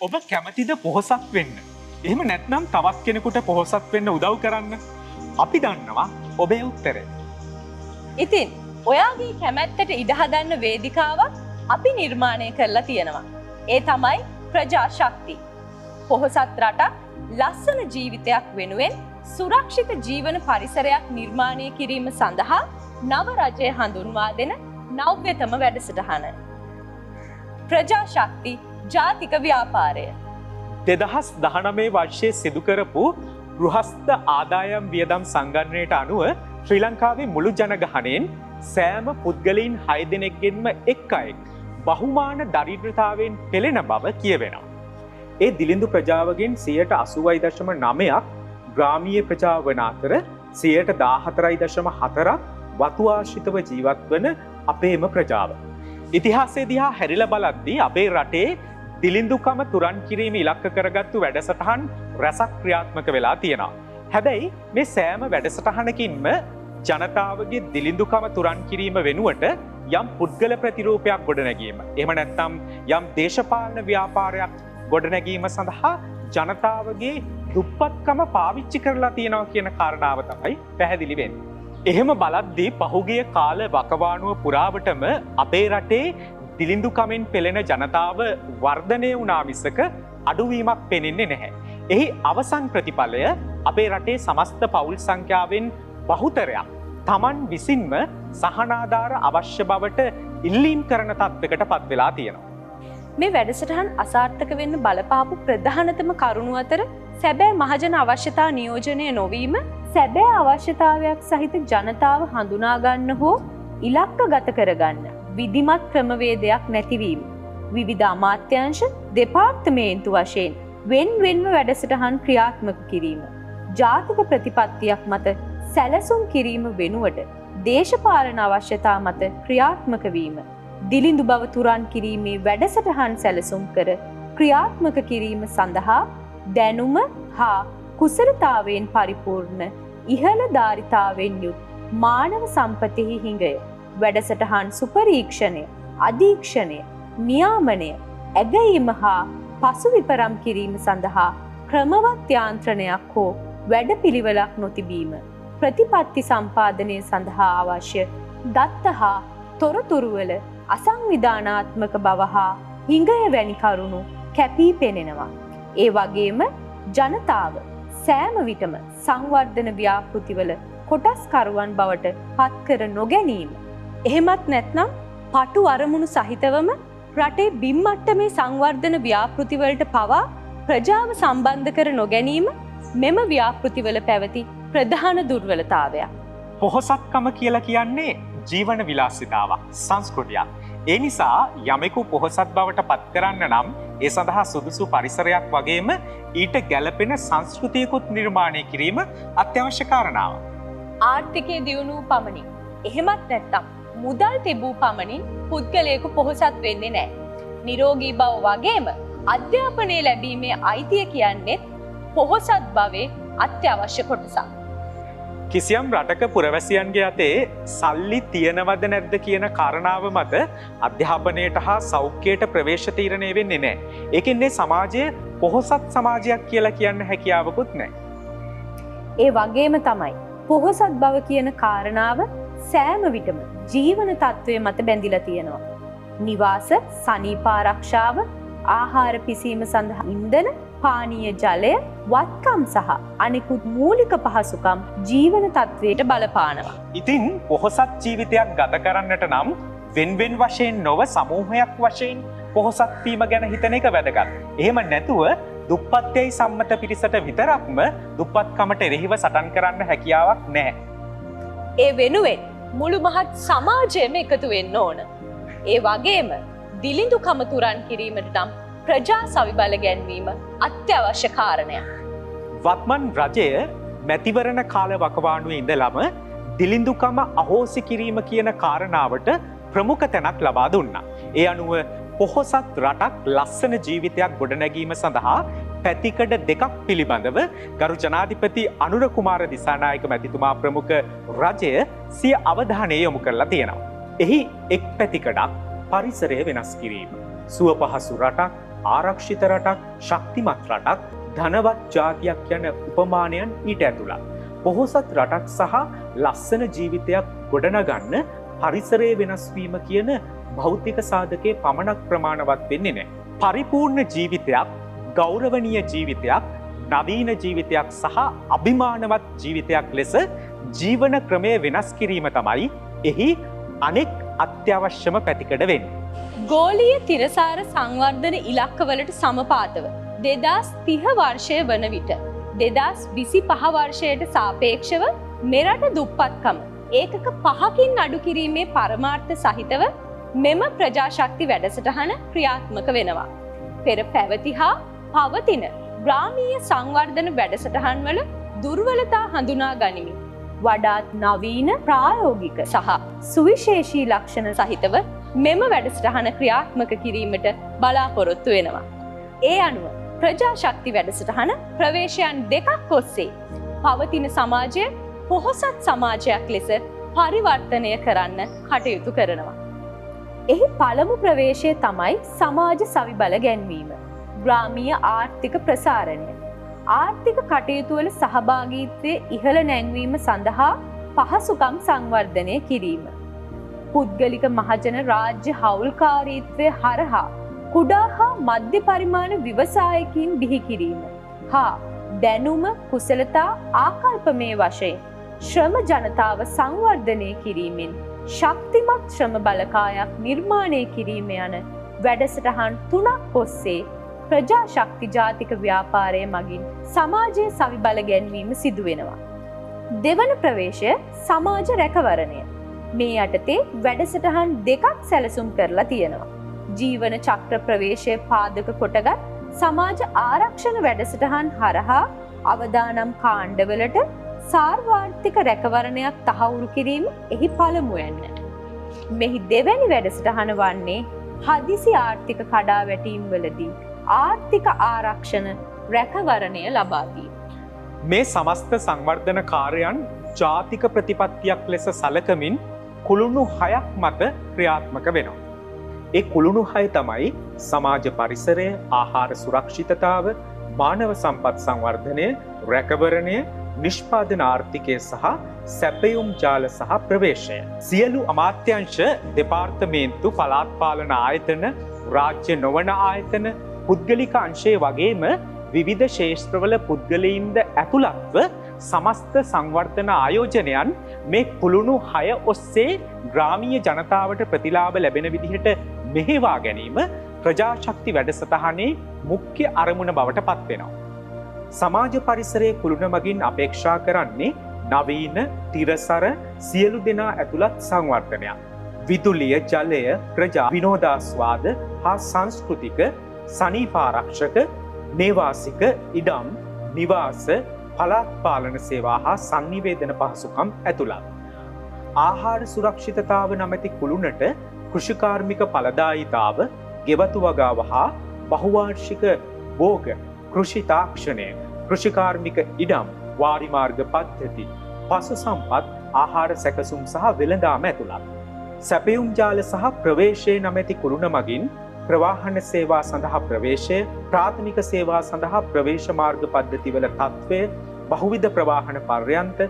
ඔබ කැමතිද පොහොසත් වෙන්න? එහෙම නැත්නම් තවත් කෙනෙකුට පොහොසත් වෙන්න උදව් කරන්න? අපි දන්නවා ඔබේ උත්තරය. ඉතින් ඔයාගේ කැමැත්තට ඉඩ හදන්න වේදිකාවක් අපි නිර්මාණය කරලා තියෙනවා. ඒ තමයි ප්‍රජා ශක්ති. පොහොසත් රටක්, ලස්සන ජීවිතයක් වෙනුවෙන් සුරක්ෂිත ජීවන පරිසරයක් නිර්මාණය කිරීම සඳහා නව රජය හඳුන්වා දෙන නව්‍යතම වැඩසටහන. ප්‍රජා ශක්ති ජාතික ව්‍යාපාරය. 2019 වර්ෂයේ සිදු කරපු ගෘහස්ත ආදායම් වියදම් සංගණනයට අනුව ශ්‍රී ලංකාවේ මුළු ජනගහනයෙන් සෑම පුද්ගලයින් 6 දෙනෙක්ගෙන්ම එක් අයෙක් බහුමාන දරිද්‍රතාවයෙන් පෙළෙන බව කියවෙනවා. ඒ දිලිඳු ප්‍රජාවගෙන් 80.9%ක් ග්‍රාමීය ප්‍රජාව වන අතර 14.4%ක් වතු ආශ්‍රිතව ජීවත් වන අපේම ප්‍රජාව. ඉතිහාසය දිහා හැරිලා බලද්දී අපේ රටේ දිලිඳුකම තුරන් කිරීම ඉලක්ක කරගත්තු වැඩසටහන් රැසක් ක්‍රියාත්මක වෙලා තියෙනවා. හැබැයි මේ සෑම වැඩසටහනකින්ම ජනතාවගේ දිලිඳුකම තුරන් කිරීම වෙනුවට යම් පුද්ගල ප්‍රතිරූපයක් ගොඩනැගීම, එහෙම නැත්නම් යම් දේශපාලන ව්‍යාපාරයක් ගොඩනැගීම සඳහා ජනතාවගේ දුප්පත්කම පාවිච්චි කරලා තියෙනවා කියන කාරණාව තමයි පැහැදිලි වෙන්නේ. එහෙම බලද්දී පහුගිය කාල වකවානුව පුරාවටම අපේ රටේ දිලිඳුකමින් පෙළෙන ජනතාව වර්ධනය වුණා මිසක අඩුවීමක් පෙනෙන්නේ නැහැ. එහි අවසන් ප්‍රතිඵලය අපේ රටේ සමස්ත පවුල් සංඛ්‍යාවෙන් බහුතරයක් තමන් විසින්ම සහනාධාර අවශ්‍ය බවට ඉල්ලීම් කරන තත්ත්වයකට පත් වෙලා තියෙනවා. මේ වැඩසටහන් අසාර්ථක වෙන්න බලපාපු ප්‍රධානතම කරුණු අතර සැබෑ මහජන අවශ්‍යතා නියෝජනය නොවීම, සැබෑ අවශ්‍යතාවයක් සහිත ජනතාව හඳුනා ගන්න හෝ ඉලක්ක ගත කරගන්න විධිමත් ක්‍රමවේදයක් නැතිවීම, විවිධ අමාත්‍යංශ, දෙපාර්තමේන්තු වශයෙන් වෙන් වෙන්ව වැඩසටහන් ක්‍රියාත්මක කිරීම, ජාතික ප්‍රතිපත්තියක් මත සැලසුම් කිරීම වෙනුවට දේශපාලන අවශ්‍යතා මත ක්‍රියාත්මක වීම, දිලිඳු බව තුරන් කිරීමේ වැඩසටහන් සැලසුම් කර ක්‍රියාත්මක කිරීම සඳහා දැනුම හා කුසලතාවයෙන් පරිපූර්ණ ඉහළ ධාරිතාවෙන් යුත් මානව සම්පතෙහි හිඟය, වැඩසටහන් සුපරීක්ෂණය, අධීක්ෂණය, නියාමනය, ඇගයීම හා පසු විපරම් කිරීම සඳහා ක්‍රමවත් යාන්ත්‍රණයක් හෝ වැඩපිළිවෙලක් නොතිබීම, ප්‍රතිපත්ති සම්පාදනය සඳහා අවශ්‍ය දත්ත හා තොරතුරුවල අසංවිධානාත්මක බව හා හිඟය වැනි කරුණු කැපී පෙනෙනවා. ඒ වගේම ජනතාව සෑම විටම සංවර්ධන ව්‍යාපෘතිවල කොටස්කරුවන් බවට පත්කර නොගැනීම, එහෙමත් නැත්නම් පටු අරමුණු සහිතවම රටේ බිම් මට්ටමේ සංවර්ධන ව්‍යාපෘතිවලට පවා ප්‍රජාව සම්බන්ධ කර නොගැනීම මෙම ව්‍යාපෘතිවල පැවති ප්‍රධාන දුර්වලතාවයක්. පොහොසත්කම කියලා කියන්නේ ජීවන විලාසිතාවක්, සංස්කෘතියක්. ඒ නිසා යමෙකු පොහොසත් බවට පත් කරන්න නම් ඒ සඳහා සුදුසු පරිසරයක් වගේම ඊට ගැලපෙන සංස්කෘතියකුත් නිර්මාණය කිරීම අත්‍යවශ්‍ය කාරණාවක්. ආර්ථිකය දියුණු වූ පමණින්, එහෙමත් නැත්නම් මුදල් තිබූ පමණින් පුද්ගලයෙකු පොහොසත් වෙන්නේ නැහැ. නිරෝගී බව වගේම අධ්‍යාපනය ලැබීමේ අයිතිය කියන්නේත් පොහොසත් භවයේ අත්‍යවශ්‍ය කොටසක්. කිසියම් රටක පුරවැසියන්ගේ අතේ සල්ලි තියෙනවද නැද්ද කියන කාරණාව මත අධ්‍යාපනයට හා සෞඛ්‍යයට ප්‍රවේශ තීරණය වෙන්නේ නැහැ. ඒකෙන්නේ සමාජය පොහොසත් සමාජයක් කියලා කියන්න හැකියාවකුත් නැහැ. ඒ වගේම තමයි පොහොසත් බව කියන කාරණාව සෑම විටම ජීවන තත්ත්වය මත බැඳිලා තියෙනවා. නිවාස, සනීප ආරක්ෂාව, ආහාර පිසීම සඳහා ඉන්ධන, පානීය ජලය, වත්කම් සහ අනෙකුත් මූලික පහසුකම් ජීවන තත්ත්වයට බලපානවා. ඉතින් පොහොසත් ජීවිතයක් ගත කරන්නට නම් වෙන් වෙන් වශයෙන් නොව සමූහයක් වශයෙන් පොහොසත් වීම ගැන හිතන එක වැදගත්. එහෙම නැතුව දුප්පත්යයි සම්මත පිරිසට විතරක්ම දුප්පත්කමට එරෙහිව සටන් කරන්න හැකියාවක් නැහැ. ඒ වෙනුවෙන් මුළු මහත් සමාජයම එකතු වෙන්න ඕන. ඒ වගේම දිලිඳුකම තුරන් කිරීමට නම් ප්‍රජා සවිබල ගැන්වීම අත්‍යවශ්‍ය කාරණයක්. වත්මන් රජය මැතිවරණ කාල වකවානුවේ ඉඳලම දිලිඳුකම අහෝසි කිරීම කියන කාරණාවට ප්‍රමුඛ තැනක් ලබා දුන්නා. ඒ අනුව පොහොසත් රටක්, ලස්සන ජීවිතයක් ගොඩනැගීම සඳහා පැතිකඩ දෙකක් පිළිබඳව ගරු ජනාධිපති අනුර කුමාර දිසානායක මැතිතුමා ප්‍රමුඛ රජය සිය අවධානය යොමු කරලා තියෙනවා. එහි එක් පැතිකඩක් පරිසරය වෙනස් කිරීම. සුව පහසු රටක්, ආරක්ෂිත රටක්, ශක්තිමත් රටක්, ධනවත් ජාතියක් යන උපමානයන් ඊට ඇතුළත්. පොහොසත් රටක් සහ ලස්සන ජීවිතයක් ගොඩනගන්න පරිසරයේ වෙනස් වීම කියන භෞතික සාධකයේ පමණක් ප්‍රමාණවත් වෙන්නේ නැහැ. පරිපූර්ණ ජීවිතයක්, ගෞරවනීය ජීවිතයක්, නවීන ජීවිතයක් සහ අභිමානවත් ජීවිතයක් ලෙස ජීවන ක්‍රමය වෙනස් කිරීම තමයි එහි අනෙක් අත්‍යවශ්‍යම පැතිකඩ වෙන්නේ. ගෝලීය තිරසාර සංවර්ධන ඉලක්කවලට සමපාතව 2030 වර්ෂය වන විට 2025 වර්ෂයට සාපේක්ෂව මෙරට දුප්පත්කම ඒකක 5කින් අඩු කිරීමේ පරමාර්ථ සහිතව මෙම ප්‍රජාශක්ති වැඩසටහන ක්‍රියාත්මක වෙනවා. පෙර පැවති හා පවතින ග්‍රාමීය සංවර්ධන වැඩසටහන් වල දුර්වලතා හඳුනා ගනිමින් වඩාත් නවීන, ප්‍රායෝගික සහ සුවිශේෂී ලක්ෂණ සහිතව මෙම වැඩසටහන ක්‍රියාත්මක කිරීමට බලාපොරොත්තු වෙනවා. ඒ අනුව ප්‍රජාශක්ති වැඩසටහන ප්‍රවේශයන් දෙකක් ඔස්සේ පවතින සමාජය පොහොසත් සමාජයක් ලෙස පරිවර්තනය කරන්න කටයුතු කරනවා. එහි පළමු ප්‍රවේශය තමයි සමාජ සවිබල ගැන්වීම, ග්‍රාමීය ආර්ථික ප්‍රසාරණය, ආර්ථික කටයුතුවල සහභාගීත්වය ඉහළ නැංවීම සඳහා පහසුකම් සංවර්ධනය කිරීම, පුද්ගලික මහජන රාජ්‍ය හවුල්කාරීත්වය හරහා කුඩා හා මධ්‍ය පරිමාණ ව්‍යවසායකයින් බිහි කිරීම හා දැනුම, කුසලතා, ආකල්පමය වශයෙන් ශ්‍රම ජනතාව සංවර්ධනය කිරීමෙන් ශක්තිමත් ශ්‍රම බලකායක් නිර්මාණය කිරීම යන වැඩසටහන් තුනක් ඔස්සේ ප්‍රජාශක්ති ජාතික ව්‍යාපාරය මගින් සමාජයේ සවිබල ගැන්වීම සිදු වෙනවා. දෙවන ප්‍රවේශය සමාජ රැකවරණය. මේ යටතේ වැඩසටහන් දෙකක් සැලසුම් කරලා තියෙනවා. ජීවන චක්‍ර ප්‍රවේශය පාදක කොටගත් සමාජ ආරක්ෂණ වැඩසටහන් හරහා අවදානම් කාණ්ඩවලට සාර්වාර්ථික රැකවරණයක් තහවුරු කිරීම එහි පළමුවැන්න. මෙහි දෙවැනි වැඩසටහන වන්නේ හදිසි ආර්ථික කඩාවැටීම් වලදී ආර්ථික ආරක්ෂණ රැකවරණය ලබා දීම. මේ සමස්ත සංවර්ධන කාර්යයන් ජාතික ප්‍රතිපත්තියක් ලෙස සලකමින් කුළුණු හයක් මත ක්‍රියාත්මක වෙනවා. ඒ කුළුණු හය තමයි සමාජ පරිසරය, ආහාර සුරක්ෂිතතාව, මානව සම්පත් සංවර්ධනය, රැකවරණය, නිෂ්පාදන ආර්ථිකය සහ සැපයුම් ජාල සහ ප්‍රවේශය. සියලු අමාත්‍යංශ, දෙපාර්තමේන්තු, පළාත් පාලන ආයතන, රාජ්‍ය නොවන ආයතන, පුද්ගලික අංශය වගේම විවිධ ක්ෂේත්‍රවල පුද්ගලයින්ද ඇතුළත්ව සමස්ත සංවර්ධන ආයෝජනයන් මේ කුළුණු හය ඔස්සේ ග්‍රාමීය ජනතාවට ප්‍රතිලාභ ලැබෙන විදිහට මෙහෙවා ගැනීම ප්‍රජාශක්ති වැඩසටහනේ මුඛ්‍ය අරමුණ බවට පත්වෙනවා. සමාජ පරිසරයේ කුළුණ මගින් අපේක්ෂා කරන්නේ නවීන, තිරසර, සියලු දෙනා ඇතුළත් සංවර්ධනයක්. විදුලිය, ජලය, ප්‍රජා විනෝදාස්වාද හා සංස්කෘතික, සනීපාරක්ෂක, නේවාසික ඉඩම්, නිවාස, පළාත් පාලන සේවා හා සන්නිවේදන පහසුකම් ඇතුළත්. ආහාර සුරක්ෂිතතාව නමැති කුළුණට කෘෂිකාර්මික ඵලදායීතාව, ගෙවතු වගාව හා බහුවාර්ෂික භෝග කෘෂි තාක්ෂණය, කෘෂිකාර්මික ඉඩම්, වාරිමාර්ග පද්ධති, පසු සම්පත්, ආහාර සැකසුම් සහ වෙළඳාම ඇතුළත්. සැපයුම් ජාල සහ ප්‍රවේශය නමැති කුළුණ මගින් ප්‍රවාහන සේවා සඳහා ප්‍රවේශය, ප්‍රාථමික සේවා සඳහා ප්‍රවේශ මාර්ග පද්ධතිවල තත්ත්වය, බහුවිධ ප්‍රවාහන පර්යන්ත,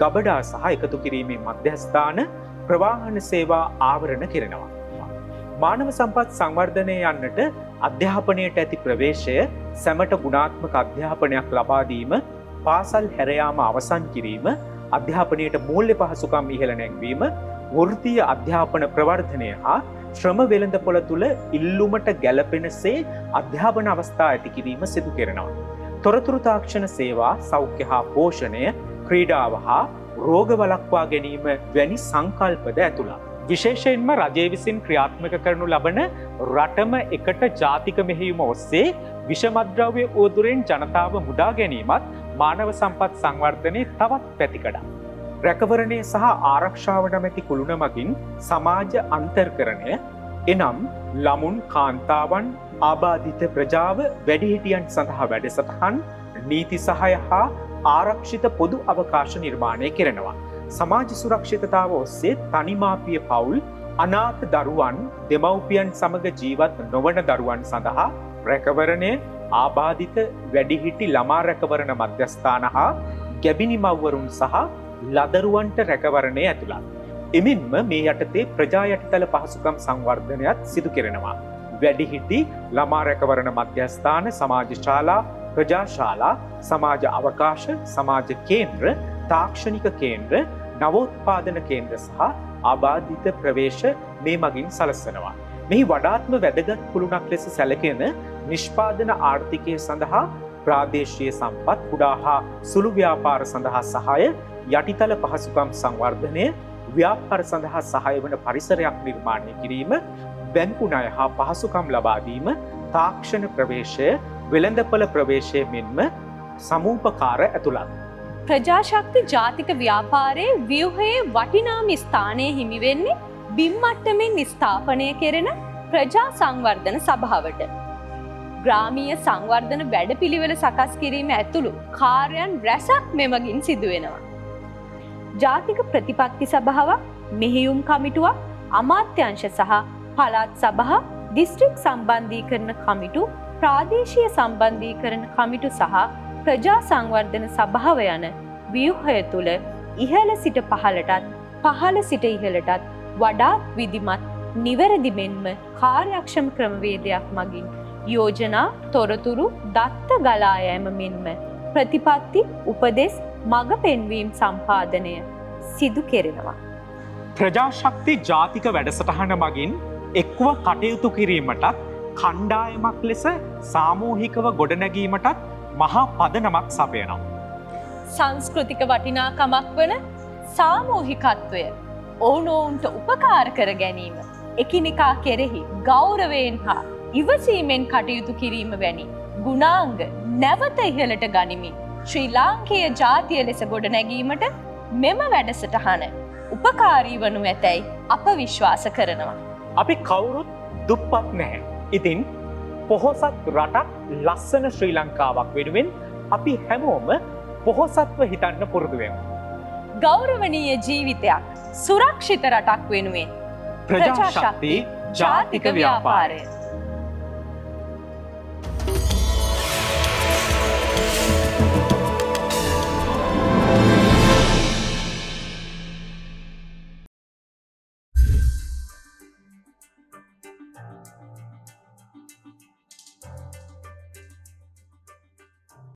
ගබඩා සහ එකතු කිරීමේ මධ්‍යස්ථාන, ප්‍රවාහන සේවා ආවරණ කෙරෙනවා. මානව සම්පත් සංවර්ධනය යන්නට අධ්‍යාපනයට ඇති ප්‍රවේශය, සැමට ගුණාත්මක අධ්‍යාපනයක් ලබා දීම, පාසල් හැරයාම අවසන් කිරීම, අධ්‍යාපනයට මූල්‍ය පහසුකම් ඉහළ නැංවීම, වෘත්තීය අධ්‍යාපන ප්‍රවර්ධනය හා ශ්‍රම වෙළඳපොළ තුළ ඉල්ලුමට ගැලපෙනසේ අධ්‍යාපන අවස්ථා ඇති කිරීම සිදු කෙරෙනවා. තොරතුරු තාක්ෂණ සේවා, සෞඛ්‍ය හා පෝෂණය, ක්‍රීඩාව හා රෝග වළක්වා ගැනීම වැනි සංකල්පද ඇතුළත්. විශේෂයෙන්ම රජය විසින් ක්‍රියාත්මක කරනු ලබන රටම එකට ජාතික මෙහෙයුම ඔස්සේ විෂමද්‍රව්‍ය උවදුරෙන් ජනතාව මුදා ගැනීමත් මානව සම්පත් සංවර්ධනයේ තවත් පැතිකඩක්. රැකවරණය සහ ආරක්ෂාව නමැති කුළුණ මගින් සමාජ අන්තර්කරණය, එනම් ළමුන්, කාන්තාවන්, ආබාධිත ප්‍රජාව, වැඩිහිටියන් සඳහා වැඩසටහන්, නීති සහාය හා ආරක්ෂිත පොදු අවකාශ නිර්මාණය කෙරෙනවා. සමාජ සුරක්ෂිතතාව ඔස්සේ තනිමාපිය පවුල්, අනාථ දරුවන්, දෙමව්පියන් සමග ජීවත් නොවන දරුවන් සඳහා රැකවරණය, ආබාධිත වැඩිහිටි ළමා රැකවරණ මධ්‍යස්ථාන හා ගැබිනි මව්වරුන් සහ ලදරුවන්ට රැකවරණය ඇතුළත්. එමෙන්ම මේ යටතේ ප්‍රජා යටිතල පහසුකම් සංවර්ධනයත් සිදු කෙරෙනවා. වැඩිහිටි ළමා රැකවරණ මධ්‍යස්ථාන, සමාජ ශාලා, ප්‍රජා ශාලා, සමාජ අවකාශ, සමාජ කේන්ද්‍ර, තාක්ෂණික කේන්ද්‍ර, නවෝත්පාදන කේන්ද්‍ර සහ ආබාධිත ප්‍රවේශ මේ මගින් සලස්වනවා. මෙහි වඩාත්ම වැදගත් කුළුණක් ලෙස සැලකෙන නිෂ්පාදන ආර්ථිකය සඳහා ප්‍රාදේශීය සම්පත්, කුඩා හා සුළු ව්‍යාපාර සඳහා සහාය, යටිතල පහසුකම් සංවර්ධනය, ව්‍යාපාර සඳහා සහාය වන පරිසරයක් නිර්මාණය කිරීම, බැංකු ණය හා පහසුකම් ලබා දීම, තාක්ෂණ ප්‍රවේශය, වෙළඳපළ ප්‍රවේශය මෙන්ම සමූපකාර ඇතුළත්. ප්‍රජාශක්ති ජාතික ව්‍යාපාරයේ ව්‍යුහයේ වටිනාම ස්ථානය හිමි වෙන්නේ බිම් මට්ටමින් ස්ථාපනය කෙරෙන ප්‍රජා සංවර්ධන සභාවට. ග්‍රාමීය සංවර්ධන වැඩපිළිවෙල සකස් කිරීම ඇතුළු කාර්යයන් රැසක් මෙමගින් සිදුවෙනවා. ජාතික ප්‍රතිපත්ති සභාවක්, මෙහෙයුම් කමිටුවක්, අමාත්‍යංශ සහ පළාත් සභා, දිස්ත්‍රික් සම්බන්ධීකරණ කමිටු, ප්‍රාදේශීය සම්බන්ධීකරණ කමිටු සහ ප්‍රජා සංවර්ධන සභාව යන ව්‍යුහය තුළ ඉහළ සිට පහළටත් පහළ සිට ඉහළටත් වඩාත් විධිමත්, නිවැරදි මෙන්ම කාර්යක්ෂම ක්‍රමවේදයක් මගින් යෝජනා, තොරතුරු, දත්ත ගලා යෑම මෙන්ම ප්‍රතිපත්ති, උපදෙස්, මඟ පෙන්වීම් සම්පාදනය සිදු කෙරෙනවා. ප්‍රජාශක්ති ජාතික වැඩසටහන මගින් එක්ව කටයුතු කිරීමටත් කණ්ඩායමක් ලෙස සාමූහිකව ගොඩනැගීමටත් මහා පදනමක් සපයනවා. සංස්කෘතික වටිනාකමක් වන සාමූහිකත්වය, ඔවුනොවුන්ට උපකාර කර ගැනීම, එකිනෙකා කෙරෙහි ගෞරවයෙන් හා ඉවසීමෙන් කටයුතු කිරීම වැනි ගුණාංග නැවත ඉහළට ගනිමින් ශ්‍රී ලාංකේය ජාතිය ලෙස ගොඩනැගීමට මෙම වැඩසටහන උපකාරී වනු ඇතැයි අප විශ්වාස කරනවා. අපි කවුරුත් දුප්පත් නැහැ. ඉතින් පොහොසත් රටක්, ලස්සන ශ්‍රී ලංකාවක් වෙනුවෙන් අපි හැමෝම පොහොසත්ව හිතන්න පුරුදු වෙමු. ගෞරවනීය ජීවිතයක්, සුරක්ෂිත රටක් වෙනුවෙන් ප්‍රජාශක්ති ජාතික ව්‍යාපාරය.